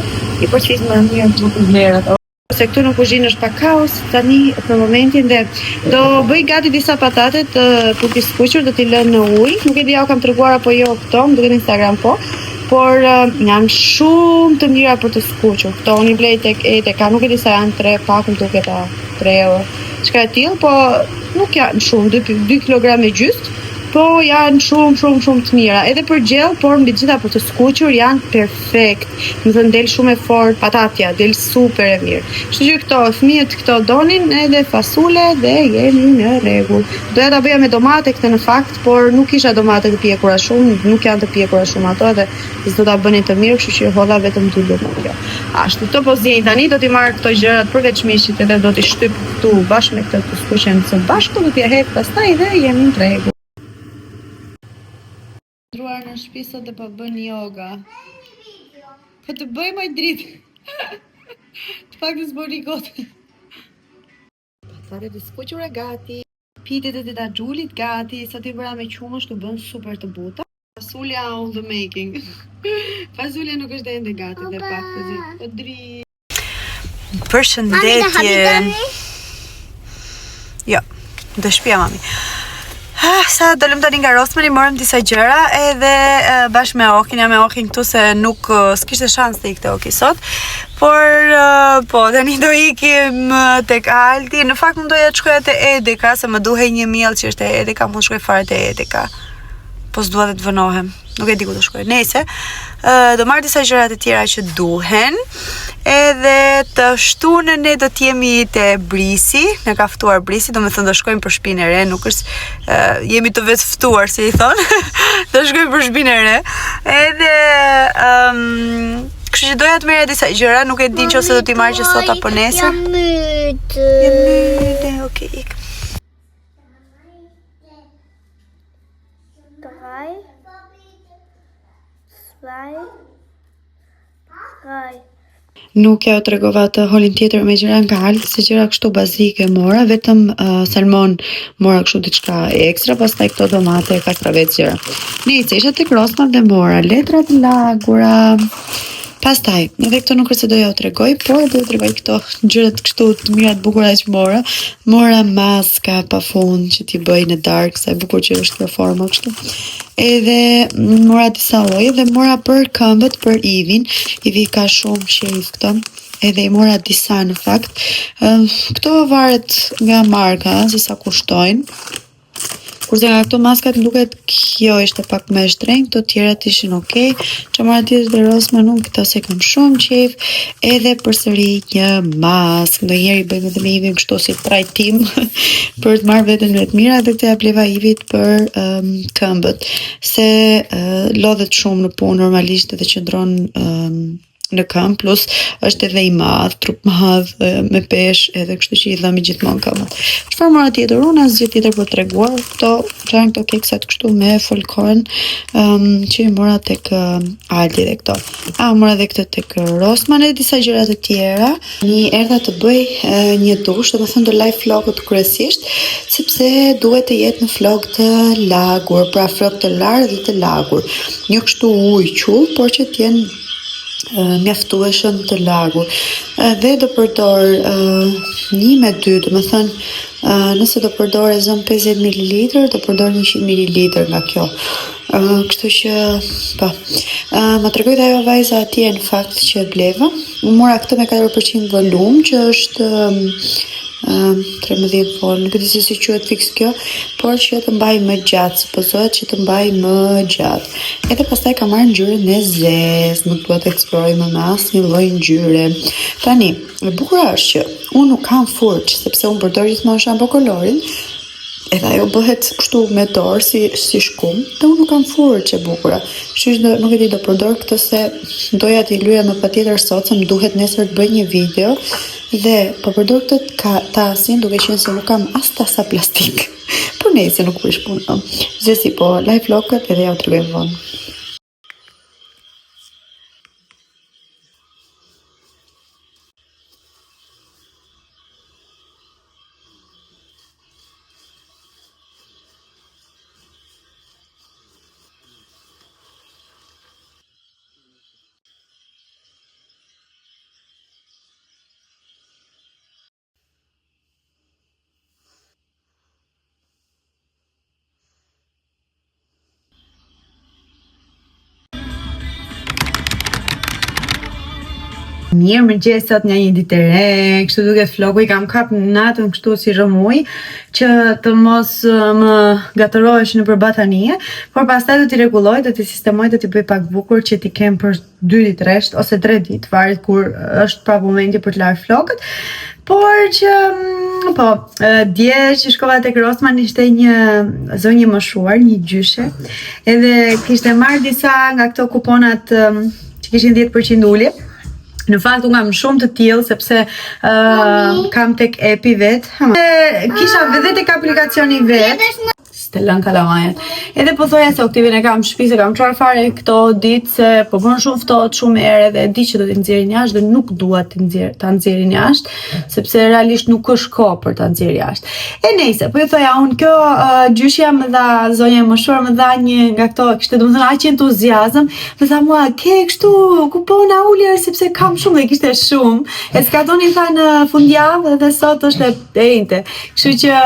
i përthith më mirë vlerat. Se këtu në kuzhinë është pak kaos tani për momentin dhe do bëj gati disa patate të putës skuqur, do t'i lë në ujë. Nuk e di a u kam treguar apo jo këto, më duket në Instagram po. Por janë shumë të mira për të skuqur. Këto unë i blej tek Edeka, nuk e di sa janë 3 pak më duket a 3 euro. Diçka e tillë, po nuk janë shumë, 2 2 kg e gjysmë, po janë shumë shumë shumë të mira. Edhe për gjellë, por mbi të gjitha për të skuqur janë perfekt. Domethënë del shumë e fortë patatja, del super e mirë. Kështu që këto fëmijët këto donin edhe fasule dhe jemi në rregull. Doja ta bëja me domate këtë në fakt, por nuk kisha domate të pjekura shumë, nuk janë të pjekura shumë ato edhe S'do ta bënin të mirë, kështu që hodha vetëm dy lugë nga kjo. Ashtu, këto po ziejnë tani, do t'i marr këto gjërat përveç mishit edhe do t'i shtyp këtu bashkë me këtë të skuqen së bashku, do t'ia hedh pastaj dhe jemi në rregull. Ndruar në shtëpi sot dhe po bën yoga. Po të bëj moj dritë. Të paktën s'po rri kot. Patatet e skuqura gati. Pitet e Teta Xhulit gati, sot i bëra me qumësht u bënë super të buta. Fasulja on the making. Fasulja nuk është ende gati dhe pak të zi. Po dri. Përshëndetje. Jo, në shtëpia mami. Ah, sa dolëm tani nga Rossmanni, morëm disa gjëra edhe bashkë me Okin, jam me Okin këtu se nuk s'kishte shans të ikte Oki sot. Por po, tani do ikim tek Aldi. Në fakt mund doja të shkoja te Edeka, se më duhej një miell që është te Edeka, mund të shkoj fare te Edeka. Po s'dua dhe të vonohem. Nuk e di ku do shkoj. Nejse, do marr disa gjëra të tjera që duhen. Edhe të shtunën ne do të jemi te Brisi, na ka ftuar Brisi, domethënë do shkojmë për shtëpinë e re, nuk është uh, jemi të vetë ftuar si i thon. do shkojmë për shtëpinë e re. Edhe um, Kështu që doja të merrja disa gjëra, nuk e di nëse do t'i marr që sot apo nesër. Jam mytë. Jam mytë, okay, ik. Drei, zwei, drei. Nuk ja u tregova atë haulin tjetër me gjëra nga Aldi, se gjëra kështu bazike mora, vetëm uh, salmon mora kështu diçka ekstra, pastaj këto domate, kastravec gjëra. Nejse, isha tek Rossmann dhe mora letra të lagura. Pastaj, edhe këto nuk është se do jua tregoj, por do ju tregoj këto gjërat kështu të mira të bukura që mora. Mora maska pa fund që t'i bëj në darkë, sa e bukur që është kjo forma kështu. Edhe mora disa lloje dhe mora për këmbët për Ivin. Ivi ka shumë qejf këto. Edhe i mora disa në fakt. Këto varet nga marka, se sa kushtojnë. Kurse nga këto maskat më duket kjo ishte pak më e shtrenjtë, këto tjerat ishin okay. Që mora tjetër te Rossmann, unë këto se kam shumë qejf, edhe përsëri një maskë, ndonjëherë i bëjmë edhe me Ivin kështu si trajtim për të marrë veten më të mira dhe këtë ja bleva Ivit për um, këmbët, se uh, lodhet shumë në punë normalisht edhe qëndron um, në këmbë, plus është edhe i madh, trup madh, me peshë, edhe kështu që i dhëmbi gjithmonë këmbët. Çfarë mora tjetër? Unë asgjë tjetër për të treguar. Këto janë këto keksat kështu me folkoren, um, që i mora tek Aldi dhe këto. A mora edhe këtë tek Rossmann edhe disa gjëra të tjera. Një erdha të bëj e, një dush, domethënë do laj flokët kryesisht, sepse duhet të jetë në flokë të lagur, pra flokë të larë dhe të lagur. Jo kështu ujë qull, por që të jenë mjaftueshëm të lagur. Dhe do përdor një me dy, domethënë nëse do përdor e zëmë 50 ml, do përdor 100 ml nga kjo. Kështu që, po, më tregoi dhe ajo vajza atje në fakt që e bleva. Unë mora këtë me 4% volum, që është 13 vol, nuk e di se si quhet fiks kjo, por që të mbaj më gjatë, supozohet që të mbaj më gjatë. Edhe pastaj kam marrë ngjyrën e zezë, nuk dua të eksploroj më me asnjë lloj ngjyre. Tani, e bukura është që unë nuk kam furçë, sepse unë përdor gjithmonë shampo kolorin, edhe ajo bëhet kështu me dorë si si shkum, dhe unë nuk kam furçë e bukura. Kështu që do, nuk e di do përdor këtë se doja t'i lyja me patjetër sot se më duhet nesër të bëj një video dhe po përdor këtë ka, tasin duke qenë se nuk kam as tasa plastik. Po nejse nuk prish punë. Gjithsesi po laj flokët edhe jua tregoj më vonë. Mirëmëngjes sot nga një ditë e re, kështu duket floku i kam kap natën kështu si rrëmujë, që të mos më ngatërroheshin nëpër batanije, por pastaj do t'i rregulloj, do t'i sistemoj, do t'i bëj pak bukur që t'i kem për dy ditë rresht ose tre ditë, varet kur është prapë momenti për të larë flokët. Por që mm, po, dje që shkova tek Rossmann ishte një zonjë e moshuar, një gjyshe, edhe kishte marrë disa nga këto kuponat mm, që kishin 10% ulje. Në fakt unë kam shumë të tillë sepse uh, kam tek app-i vet. Kisha edhe tek aplikacioni vet. S'të lënë kalamajet. Edhe po thoja se Oktivin e kam në shtëpi, se kam çuar fare këto ditë se po bën shumë ftohtë, shumë erë dhe e di që do t'i nxjerrin jashtë dhe nuk dua t'i nxjerr, ta nxjerrin jashtë, sepse realisht nuk është kohë për ta nxjerrë jashtë. E nejse, po ju thoja unë kjo uh, gjyshja më dha, zonja e moshuar më dha një nga këto, kishte domethënë aq entuziazëm, më tha mua, ke kështu kupona ulje sepse kam shumë dhe kishte shumë. E skadonin tha në fundjavë dhe sot është e E enjte. Kështu që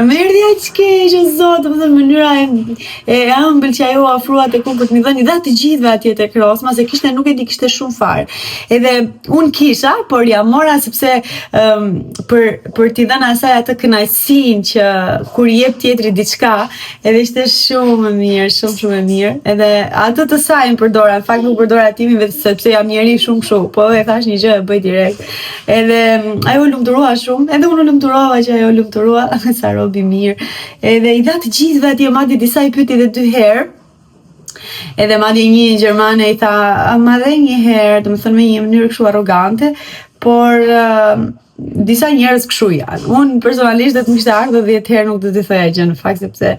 më erdhi aq keq o zot, domethënë mënyra e e ëmbël që ajo u afrua tek unë për të më dhënë i dha të gjithëve atje tek Rossmann, se kishte nuk e di kishte shumë fare. Edhe unë kisha, por ja mora sepse um, për për t'i dhënë asaj atë kënaqësinë që kur i jep tjetri diçka, edhe ishte shumë e mirë, shumë shumë e mirë. Edhe atë të sajën përdora, në fakt nuk përdora timin vetë sepse jam njeri shumë kështu, po e thash një gjë e bëj direkt. Edhe mm, ajo u lumturua shumë, edhe unë u lumturova që ajo u lumturua, sa rob i mirë. Edhe i dha të gjithëve atje, madje disa i pyeti edhe dy herë. Edhe madje një gjermane i tha, "A ma dhe një herë, domethënë me një mënyrë kështu arrogante, por disa njerëz kështu janë. Unë personalisht do të më kishte ardhur 10 herë nuk do t'i thoja gjë në fakt sepse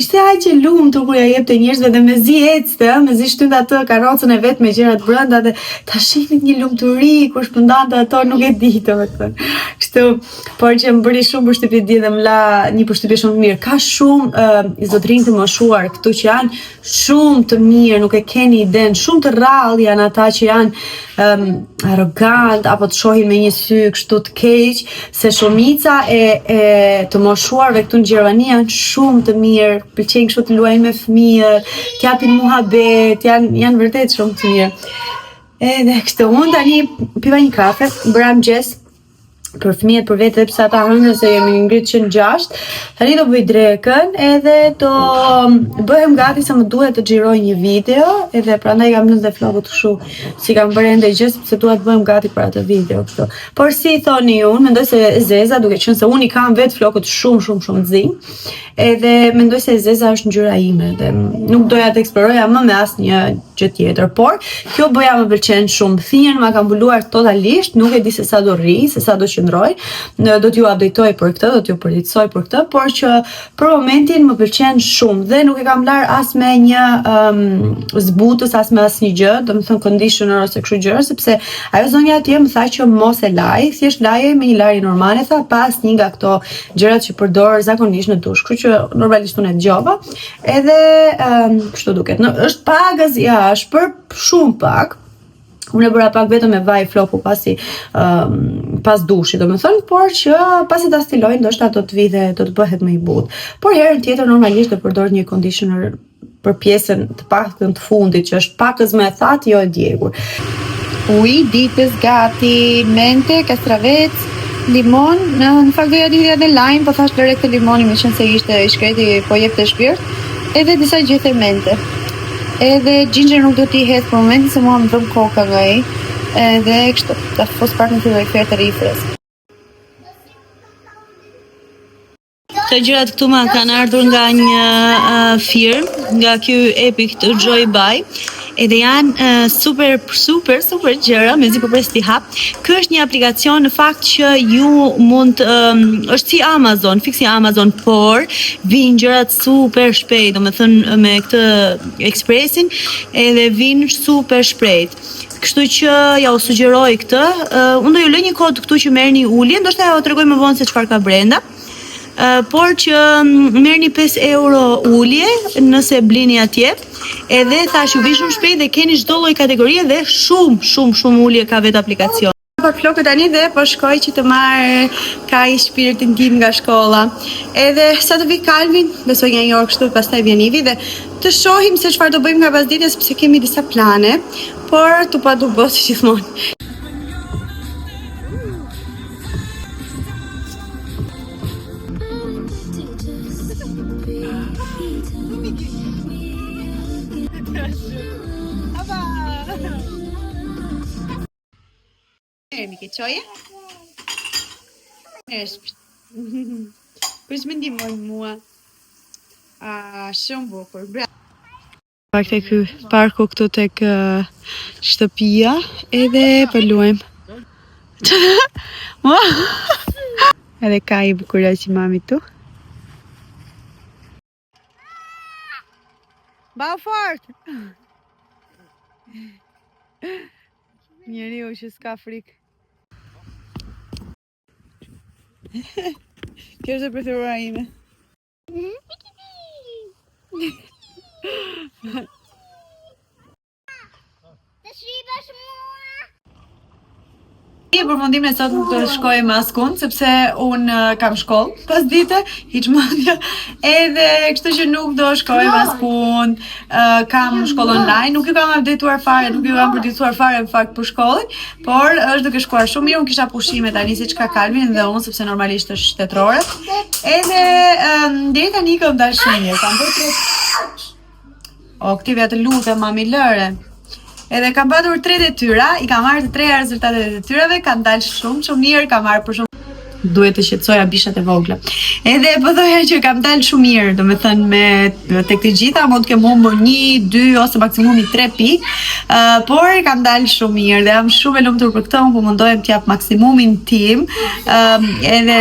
ishte aq e lumtur kur ja jepte njerëzve dhe mezi ecte, ë, mezi shtynte atë karrocën e vet me gjërat brenda dhe ta shihnit një lumturi kur shpërndante ato, nuk e di domethënë. Kështu, por që më bëri shumë përshtypje dje dhe më la një përshtypje shumë të mirë. Ka shumë uh, zotërinj të moshuar këtu që janë shumë të mirë, nuk e keni idenë, shumë të rrallë janë ata që janë um, arrogant apo të shohin me një sy kështu të keq, se shumica e, e të moshuarve këtu në Gjermani janë shumë të mirë, pëlqejnë kështu të luajnë me fëmijët, të japin muhabet, janë janë vërtet shumë të mirë. Edhe kështu, unë tani piva një kafe, bëra mëngjes, për fëmijët për vete pse ata hëngrën se jemi ngrit që në 6. Tani do bëj drekën edhe do mm, bëhem gati se më duhet të xhiroj një video, edhe prandaj kam lënë dhe flokët kështu, s'i kam bërë ende gjë sepse dua të bëhem gati për atë video kështu. Por si i thoni ju, unë mendoj se e zeza, duke qenë se unë i kam vetë flokët shumë shumë shumë të zinj, edhe mendoj se e zeza është ngjyra ime dhe nuk doja të eksploroja më me asnjë gjë tjetër, por kjo boja më pëlqen shumë. Thinjën ma ka mbuluar totalisht, nuk e di se sa do rri, se sa do qëndroj. Në do t'ju update-oj për këtë, do t'ju përditësoj për këtë, por që për momentin më pëlqen shumë dhe nuk e kam larë as me një um, zbutës, as me asnjë gjë, domethënë conditioner ose kështu gjëra, sepse ajo zonja atje më tha që mos e laj, thjesht laje me një larje normale, tha pa asnjë nga këto gjërat që përdor zakonisht në dush. Kështu që normalisht unë e dëgjova. Edhe um, kështu duket. Në, është pak i ashpër, shumë pak. Unë e bëra pak vetëm me vaj floku pasi um, pas dushit, domethënë, por që pasi ta stiloj ndoshta do të vijë dhe do të bëhet më i butë. Por herën tjetër normalisht do përdor një conditioner për pjesën të paktën të fundit që është pakëz më e thatë, jo e djegur. Uji i ditës gati, mente, kastravec, limon, në, në fakt doja të hidhja edhe lime, po thash lëre këtë limoni meqenëse ishte i shkreti po jepte shpirt, edhe disa gjethe mente. Edhe ginger nuk do t'i hedh për momentin se mua më dhemb koka nga ai. Edhe kështu, ta fus pak në frigorifer të rri fresk. Këto gjërat këtu ma kanë ardhur nga një uh, firmë, nga ky app-i këtu Joybuy. Edhe janë uh, super super super gjëra, mezi po pres t'i hap. Ky është një aplikacion në fakt që ju mund um, është si Amazon, fiks si Amazon, por vijnë gjërat super shpejt, domethënë me këtë ekspresin edhe vijnë super shpejt. Kështu që ja u sugjeroj këtë. Uh, unë do ju lë një kod këtu që merrni ulje, ndoshta ja u tregoj më vonë se çfarë ka brenda. Uh, por që mm, merrni 5 euro ulje nëse blini atje. Edhe thash ju vijnë shumë shpejt dhe keni çdo lloj kategorie dhe shumë shumë shumë ulje ka vetë aplikacioni. Pak flokët tani dhe po shkoj që të marr Kai shpirtin tim nga shkolla. Edhe sa të vi Kalvin, besoj një orë kështu, pastaj vjen Ivi dhe të shohim se çfarë do bëjmë nga pasdite sepse kemi disa plane, por tu pa tu bë si gjithmonë. Merë, Miki, çoje? Merë, shpit. Kush më ndihmon mua? A, shumë bukur. Bravo. Pak te ky parku këtu tek shtëpia edhe po luajmë. Edhe ka i bukuroshi mami tu. Ba fort! Njeriu që s'ka frikë. Kjo është e preferuara ime. Të shqipash mua. Në përfundim ne sot nuk do të shkojmë askund sepse unë eh, kam shkollë pas dite, hiç mendja. Edhe kështu që nuk do shkojmë askund. Uh, kam shkollë online, nuk ju kam updateuar fare, nuk ju kam përditësuar fare në fakt për shkollën, por është duke shkuar shumë mirë. Unë kisha pushime tani siç ka Kalvin dhe unë sepse normalisht është shtetërore. Edhe um, deri tani kam dalë shumë mirë. Kam bërë tre Oktivia të lutem, mami lëre. Edhe kam patur tre detyra, i kam marrë të treja rezultatet e detyrave, kam dalë shumë shumë mirë, kam marrë për shumë. Duhet të qetësoja bishat e vogla. Edhe po thoja që kam dalë shumë mirë, domethënë me tek të gjitha mund të kem humbur 1, 2 ose maksimumi 3 pikë, uh, por kam dalë shumë mirë dhe jam shumë e lumtur për këtë, unë po mundohem të jap maksimumin tim, um, edhe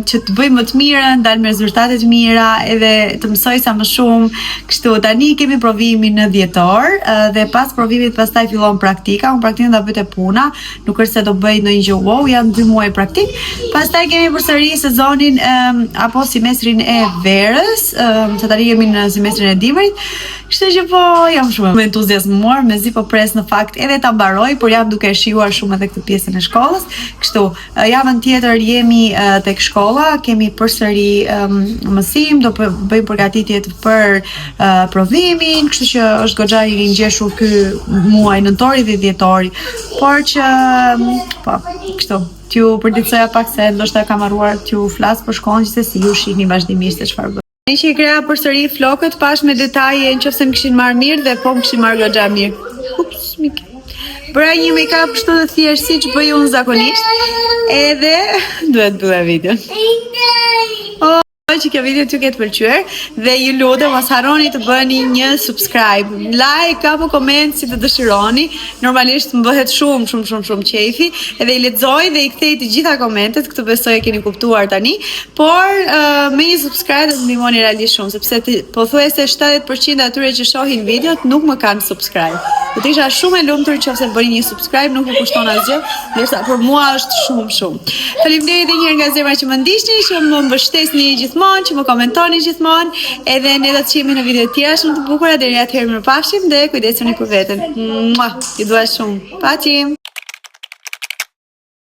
që të bëj më të mirën, dal me rezultate të mira, edhe të mësoj sa më shumë. Kështu tani kemi provimin në dhjetor uh, dhe pas provimit pastaj fillon praktika, unë praktikën do bëj te puna, Nuk është se do bëj ndonjë gjë wow, janë dy muaj praktik. Pastaj kemi përsëri sezonin um, apo semestrin e verës, um, se tani jemi në semestrin e dimrit. Kështu që po jam shumë e entuziazmuar, mezi po pres në fakt edhe ta mbaroj, por jam duke e shijuar shumë edhe këtë pjesën e shkollës. Kështu, javën tjetër jemi tek shkolla, kemi përsëri um, mësim, do bëjmë përgatitjet për uh, provimin, kështu që është goxha i ngjeshur ky muaj nëntori dhe dhjetori. Por që, po, kështu, t'ju përditësoja pak se ndoshta kam harruar t'ju flas për shkollën, gjithsesi ju shihni vazhdimisht se çfarë bëj. Meqë i kreha përsëri flokët, pash me detaje në qoftë se më kishin marrë mirë dhe po më kishin marrë goxha mirë. Ups, mik. Bëra një make-up kështu të thjeshtë siç bëj unë zakonisht, edhe duhet mbylla videon. Oh. Që kjo video t'ju ketë pëlqyer dhe ju lutem mos harroni të bëni një subscribe, like apo koment si të dëshironi. Normalisht më bëhet shumë shumë shumë shumë qejfi edhe i lexoj dhe i kthej të gjitha komentet, këtë besoj e keni kuptuar tani, por uh, me një subscribe do të ndihmoni realisht shumë sepse pothuajse 70% e atyre që shohin videot nuk më kanë subscribe. Do të isha shumë e lumtur nëse bëni një subscribe, nuk ju kushton asgjë, ndërsa për mua është shumë shumë. Faleminderit edhe një herë nga zemra që më ndiqni, që më mbështesni gjithmonë, që më komentoni gjithmonë, edhe ne do të shihemi në video të tjera shumë të bukura deri atëherë mirupafshim dhe kujdesuni për veten. Mua, ju dua shumë. Paçim.